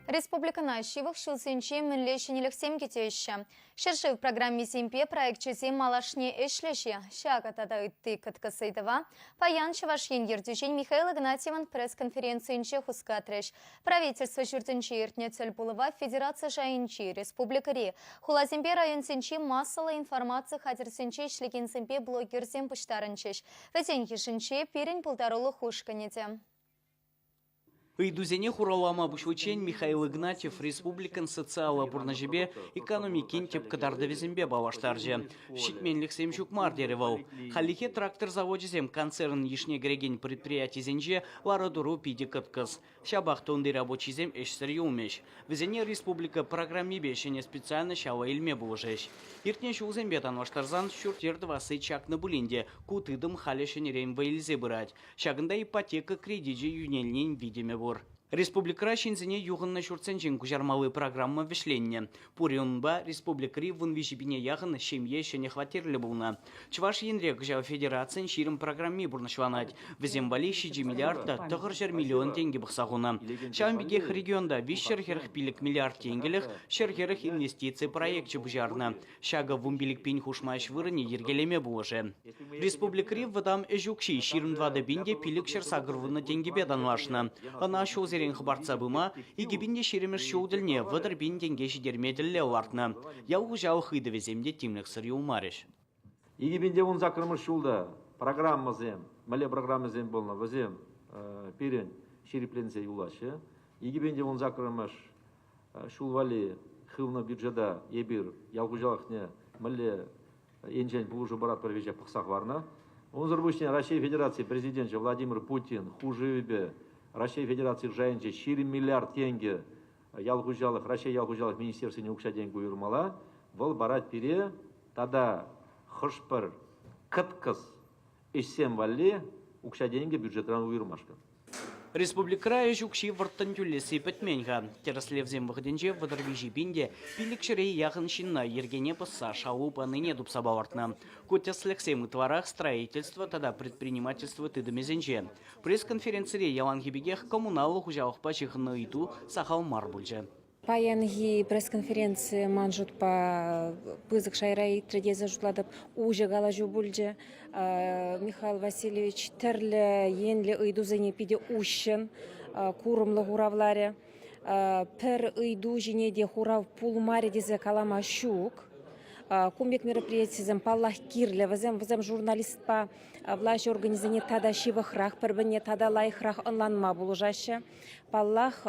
Республикӑна ҫывӑх ҫулсенче мӗнле ҫӗнӗлӗхсем кӗтеҫҫӗ? Ҫӗршыв программисемпе проекчӗсем малашне ӗҫлӗҫ-и? Ҫакӑ тата ытти кӑткӑс ыйтӑва паян Чӑваш Ен ертӳҫин Михаил Игнатьевӑн пресс-конференцийӗнче хускатрӗҫ. Правительство ҫуртӗнче иртнӗ тӗлпулӑва федераци шайӗнчи, республикӑри, хуласемпе районсенчи массӑллӑ информаци хатӗрсенче ӗҫлекенсемпе блогерсем пуҫтарӑнчӗҫ. Вӗсен йышӗнче пирӗн пултарулӑх ушкӑнӗ те. Ыйтусене хуравлама пуҫличчен Михаил Игнатьев республикӑн социаллӑ пурнӑҫӗпе экономикин тӗп кӑтартӑвӗсемпе паллаштарчӗ. Ҫитменлӗхсем ҫук мар терӗ вӑл. Хальлӗхе трактор завочӗсем концерн йышне кӗрекен предприятисенче лару-тӑру питӗ кӑткӑс. Ҫапах та унти рабочисем ӗҫсӗр юлмӗҫ. Вӗсене республика программипе ҫӗнӗ специальноҫ алла илме пулӑшӗҫ. Иртнӗ ҫулсемпе танлаштарсан ҫурт-йӗр тӑвасси чакнӑ пулин те ку тытӑм халӗ ҫӗнӗрен вӑй илсе пырать. Ҫакӑнта ипотека кредичӗ йӳнелнин витӗмӗ пур. Республикӑра ҫынсене юхӑннӑ ҫуртсенчен куҫармалли программа вӗҫленнӗ. Пурӗ унпа республикӑри 13 пине яхӑн ҫемье ҫӗнӗ хваттерлӗ пулнӑ. Чӑваш Енре кӑҫал федерацин 20 программи пурнӑҫланать. Вӗсем валли 7 миллиард та 900 миллион тенкӗ пӑхса хунӑ. Ҫавӑн пекех регионта 345 миллиард тенкӗлӗх 140 инвестици проекчӗ пуҫарнӑ. Ҫакӑ 15 пин хушма ӗҫ вырӑнӗ йӗркелеме пулӑшӗ. Республикӑри вӑтам ӗҫ укҫи 24 пин те 580 тенкӗпе танлашнӑ. Ӑна ҫулсерен хӑпартса пыма 2020 ҫул тӗлне 30 пин тенке ҫитерме тӗллев лартнӑ. Ял хуҫалӑх ыйтӑвӗсем те тимлӗхсӗр юлмарӗҫ. 2018 ҫулта программӑсем, мӗнле программӑсем пулнӑ, вӗсем пирӗн ҫирӗпленсе юлаҫҫӗ. 2018 ҫул валли хывнӑ бюджета эпир ял хуҫалӑхне мӗнле енчен пулӑшу паратпӑр веҫех пӑхса хӑварнӑ. Унсӑр пуҫне Раҫҫей Федераци Президенчӗ Владимир Путин хушӑвӗпе Раҫҫей Федераци шайӗнче 20 миллиард тенкӗ ял хуҫалӑх Раҫҫей ял хуҫалӑх министерствине укҫа-тенкӗ уйӑрмалла. Вӑл парать пире тата хӑш-пӗр кӑткӑс ӗҫсем валли укҫа-тенкӗ бюджетран уйӑрмашкӑн. Республикӑра ӗҫ укҫи вӑрттӑн тӳлесси пӗтмен-ха. Тӗрӗслевсем вӑхӑтӗнче 33 пин те 500-е яхӑн ҫынна йӗркене пӑсса шалу панине тупса палӑртнӑ. Ку тӗслӗхсем ытларах строительство тата предпринимательство тытӑмӗсенче. Пресс-конференцире яланхи пекех коммуналлӑ хуҫалӑхпа ҫыхӑннӑ ыйту сахал мар пулчӗ. Паянхи пресс-конференци ман шутпа пысӑк шайра иртрӗ тесе шутлатӑп. Уҫӑ калаҫу пулчӗ. Михаил Васильевич тӗрлӗ енлӗ ыйтусене питӗ уҫҫӑн, курӑмлӑ хуравларӗ. Пӗр ыйту ҫине те хурав пулмарӗ тесе калама ҫук. Кун пек мероприятисем, паллах, кирлӗ. Вӗсем, вӗсем журналистпа влаҫ органӗсене тата ҫывӑхрах, пӗр-пӗрне тата лайӑхрах ӑнланма пулӑшаҫҫӗ. Паллах,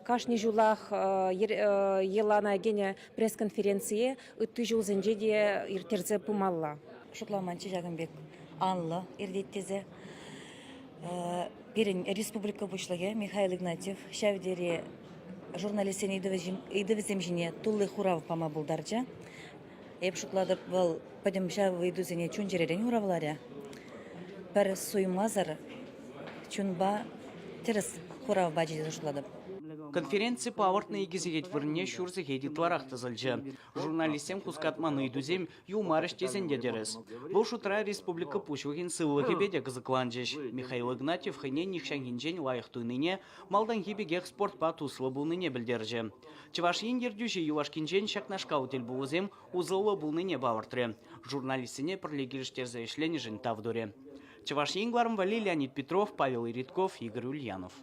кашни ҫулах йӑлана кӗнӗ пресс-конференцие ытти ҫулсенче те ирттерсе пымалла. Шутламанччӗ ҫакӑн пек анлӑ иртет тесе. Пирӗн республика Пуҫлӑхӗ Михаил Игнатьев ҫав тери журналистсен ыйтӑвӗсем ҫине тулли хурав пама пултарчӗ. Эп шутлатӑп, вӑл пӗтӗм ҫав ыйтусене чун-чӗререн хуравларӗ. Пӗр суймасӑр чунпа тӗрӗс хурав пачӗ тесе шутлатӑп. Конференци палӑртнӑ икӗ сехет вырӑнне ҫур сехет ытларах тӑсӑлчӗ. Журналистсем хускатман ыйтусем юлмарӗҫ тесен те тӗрӗс. Вӑл шутра республика Пуҫлӑхӗн сывлӑхӗпе те кӑсӑкланчӗҫ. Михаил Игнатьев хӑйне нихҫанхинчен лайӑх туйнине, малтанхи пекех спортпа туслӑ пулнине пӗлтерчӗ. Чӑваш Ен ертӳҫи юлашкинчен ҫакнашкал тӗлпулусем усӑллӑ пулнине палӑртрӗ, журналистсене пӗрле килӗштерсе ӗҫленӗшӗн тав турӗ. Чӑваш Ен кӑларӑм валли Леонид Петров, Павел Иритков, Игорь Ульянов.